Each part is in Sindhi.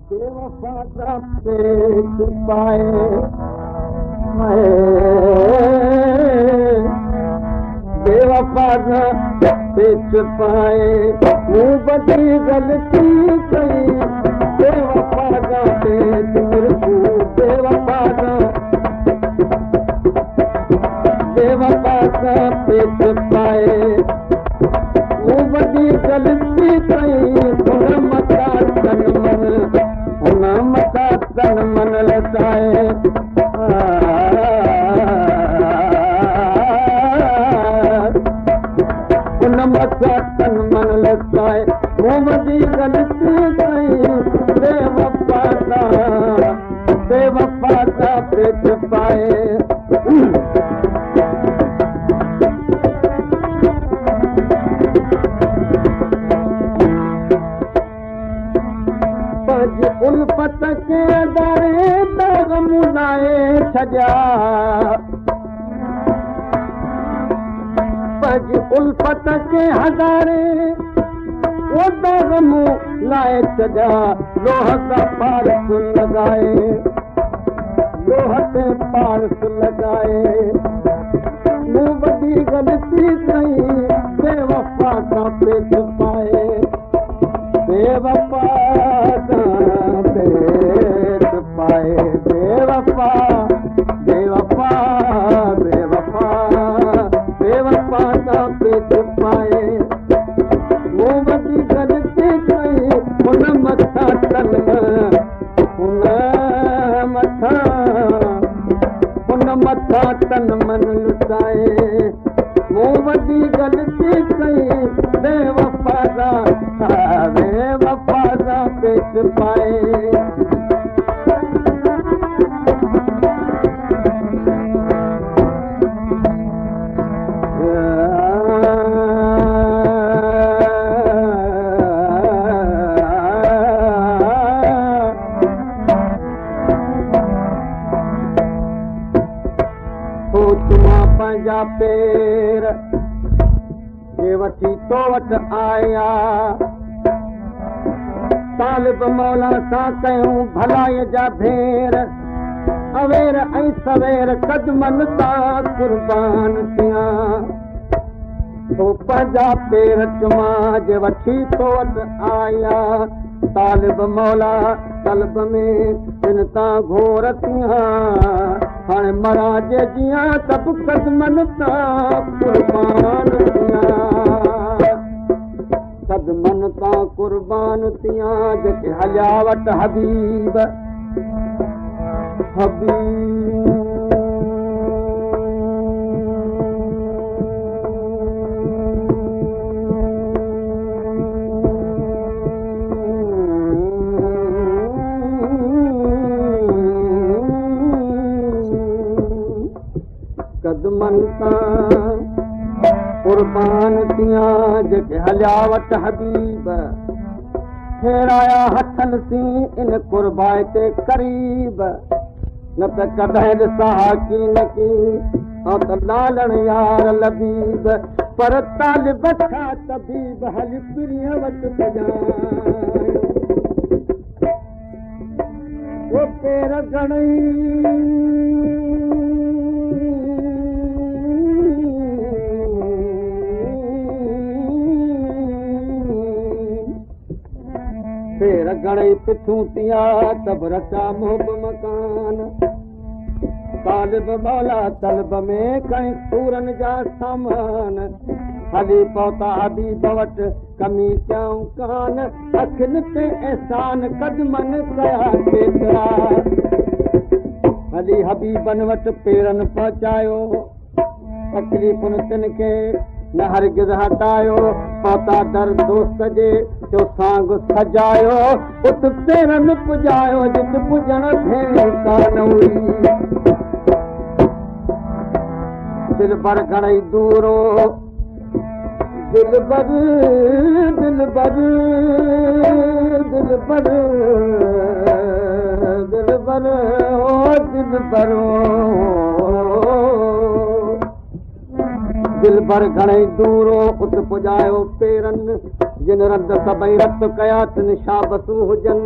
بيوفا سان پيچ پائي، بيوفا سان پيچ پائي، مون وڏي غلطي ڪئي. بيوفا سان پيچ، بيوفا سان، بيوفا سان پيچ پائي، مون وڏي غلطي ڪئي. هن مٿان تن من، هن مٿان تن من لٽائي، هن مٿان تن من لٽائي، مون وڏي غلطي ڪئي. بيوفا سان، بيوفا سان پيچ پائي. پنهنجي الفت کي اداري داغ مون لائي ڇڏيا، پنهنجي الفت کي هزاري او داغ مون لائي ڇڏيا. لوهه سان پارس لڳائي، لوهه تي پارس لڳائي، مون وڏي غلطي ڪئي. بيوفا سان پيچ پائي، بيوفا سان پيچ پائي، بيوفا، بيوفا، بيوفا، بيوفا سان پيچ پائي، مون وڏي غلطي ڪئي. هن مٿان تن، هن مٿان، هن مٿان تن من لٽائي، مون وڏي غلطي ڪئي. بيوفا سان، بيوفا سان پيچ پائي. مان پنهنجا پير جي وٺي تو وٽ آيا، طالب مولا سان ڪيون ڀلائي جا ڀير. اوير ۽ سوير قدمن تان قربان ٿيان، تو پنهنجا پير چمان جي وٺي تو وٽ آيا. طالب مولا طلب ۾ تن تان گهور ٿيان، هاڻي مران جي جيان ته به قدمن تان قربان ٿيان، قدمن تان قربان ٿيان. جيڪي هليا وٽ حبيب، حبيب، قدمن تان قربان ٿيان. جيڪي هليا وٽ حبيب، ڦيرايا هٿن سين ان قربائتي قريب. نه ته ڪڏهن ڏسان ها ڪي نه ڪي ۽ ته لالڻ يار لبيب، پر طالب ڇا طبيب، هل پرينءَ وٽ پڄايو. او پير گهڻئي، پير گهڻئي پٿون ٿيا، ته به رچا محب مڪان. طالب مولا طلب ۾ کڻي سورن جا سامان، هلي پهتا حبيب وٽ، ڪمي ڪيائون ڪان. اکين تي احسان قدمن ڪيا ڪيترا، هلي حبيبن وٽ پيرن پهچايو. تڪليفن تن کي نه هرگز هٽايو، پهتا در دوست جي جو سانگ سجايو. ات پيرن پڄايو جت پڄڻ ڀيڻ ڪانه هئي. دلبر گهڻئي دورو، دلبر، دلبر، دلبر، دلبر، او دلبر، دلبر گهڻئي دورو، ات پڄايو پيرن جن رند سڀئي رت ڪيا تن شابسون هجن،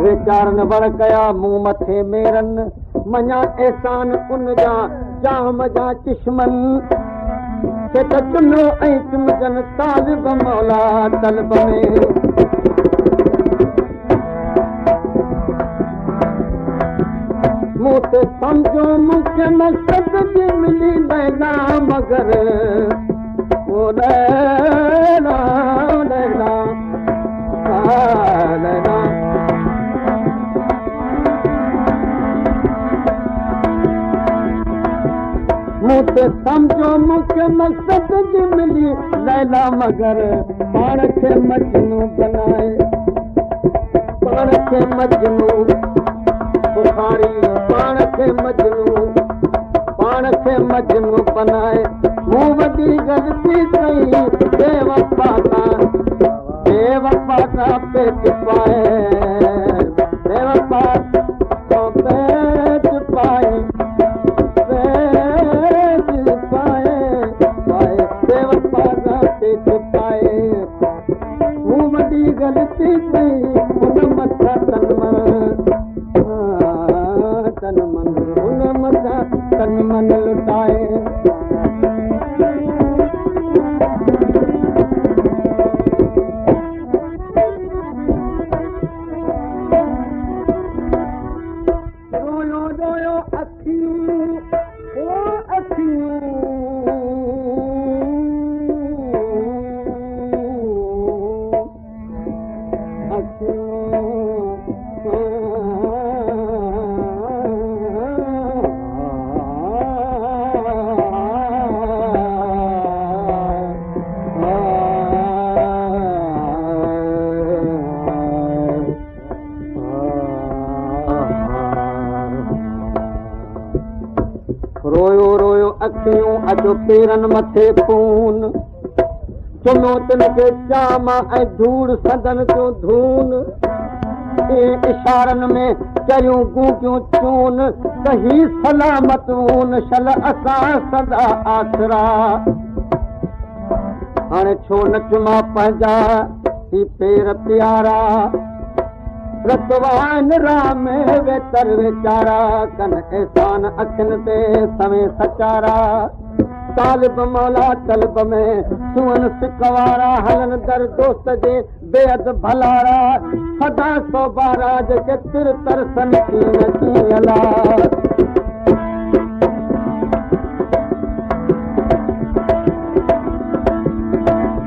ويچارن وڙ ڪيا مون مٿي ميرن. مڃان احسان ان جا چاهه منجهان چشمن، سي ته چميو ۽ چمجن طالب مولا طلب ۾. مون ته سمجهو مون کي مقصد جي ملي ليلا مگر او ليلا ليلا ليلا. مون ته سمجهو مون کي مقصد جي ملي ليلا مگر پاڻ کي مجنون بنائي، پاڻ کي مجنون بخاري، پاڻ کي مجنون، پاڻ کي مجنون بنائي. مون وڏي غلطي ڪئي بيوفا سان، بيوفا سان پيچ پائي، بيوفا سان پيچ پائي، پيچ پائي پائي، بيوفا سان پيچ پائي. مون وڏي غلطي ڪئي ان مٿان تن من، تن من ان مٿان تن من لٽائي. رويو رويو اکيون، او اکيون، اکيون. رويو رويو اکيون اچو پيرن مٿي پون، چميو تن کي چام ۽ ڌوڙ سندن ٿيون ڌون. اشارن ۾ چريون گونگيون چون ته هي سلامت هون شل اسان سدا آسرا. هاڻي ڇو نه چمان پنهنجا هي پير پيارا، رت وائن راهه ۾ ويتر ويچارا، ڪن احسان اکين تي سوين سچارا. طالب مولا طلب ۾ سونهن سڪ وارا، هلن در دوست جي بيحد ڀلارا. سدا سوڀارا جيڪي تر ترسن ڪين ڪيئن لا.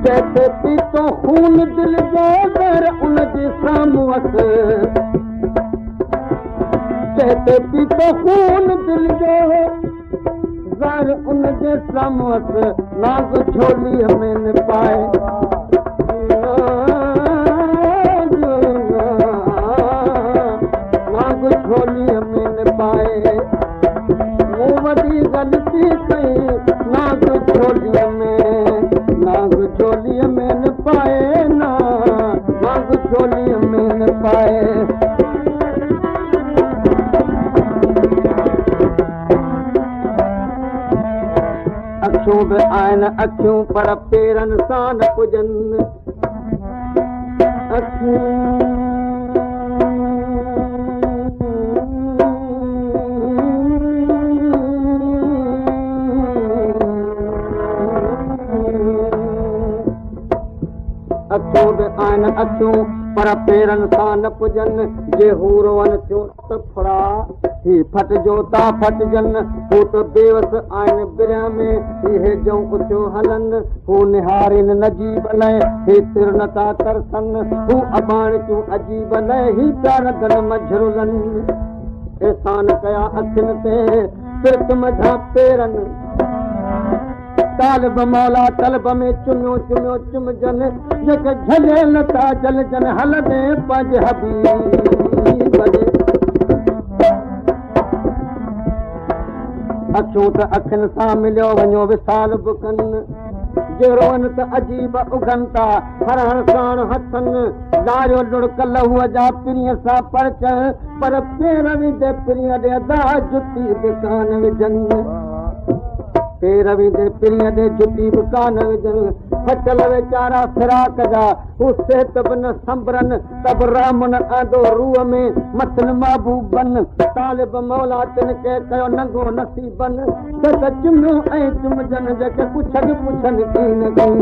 جنهن پيتو خون دل جو زهر ان جي سامهون اس، جنهن پيتو خون دل جو زهر ان جي سامهون اس، نانگ جهوليء ۾ نه پائي، نانگ جهوليء ۾ نه پائي. مون وڏي غلطي ڪئي نانگ جهوليء ۾، نانگ جهوليء ۾ نه پائي، نانگ جهوليء ۾ نه پائي. اکيون به آهن اکيون پر پيرن سان نه پڄن، اکيون اکيون به آهن اکيون پر پيرن سان نه پڄن. جي هو روئن ٿيون ته ڦڙا هي ڦٽجو ٿا ڦٽجن. هو ته بيوس آهن برهه ۾ هي هيجئون اٿيو هلن. هو نهارين نجيب لئه هي تر نٿا ترسن. هو اباڻڪيون عجيب لئه هي پيا رڌن منجهه رلن. احسان ڪيا اکين تي پرت منجهان پيرن، طالب مولا طلب ۾ چميو چميو چمجن. جيڪي جهلي نٿا جهلجن هلندي پنهنجي حبيب ڏي. اکيون ته اکين سان مليو وڃو وصال به ڪن، جي روئن ته عجيب اگهن ٿا هر هر ساڻ هٿن. لاهيو لڙڪ لهوء جا پرينء سان پرچن، پر پير ويندي پرينء ڏي ادا جتي به ڪانه وجهن. پير ويندي پرينء ڏي جتي به ڪانه وجهن. ڦٽل ويچارا فراق جا، هو صحت به نه سنڀرن، ته به رحم نه آندو روح ۾، مٿن محبوبن. طالب مولا تن کي ڪيو ننگو نصيبن، سي ته چميون ۽ چمجن، جيڪي ڪڇن پڇن ڪين ڪين.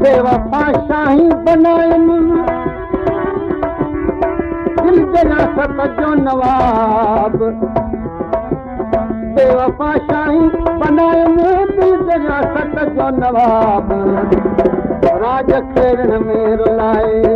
بيوفا شاهي بنايم دل جي رياست جو نواب، بيوفا شاهي بنايم دل جي رياست جو نواب، راڄ کيڙڻ ۾ رلائي.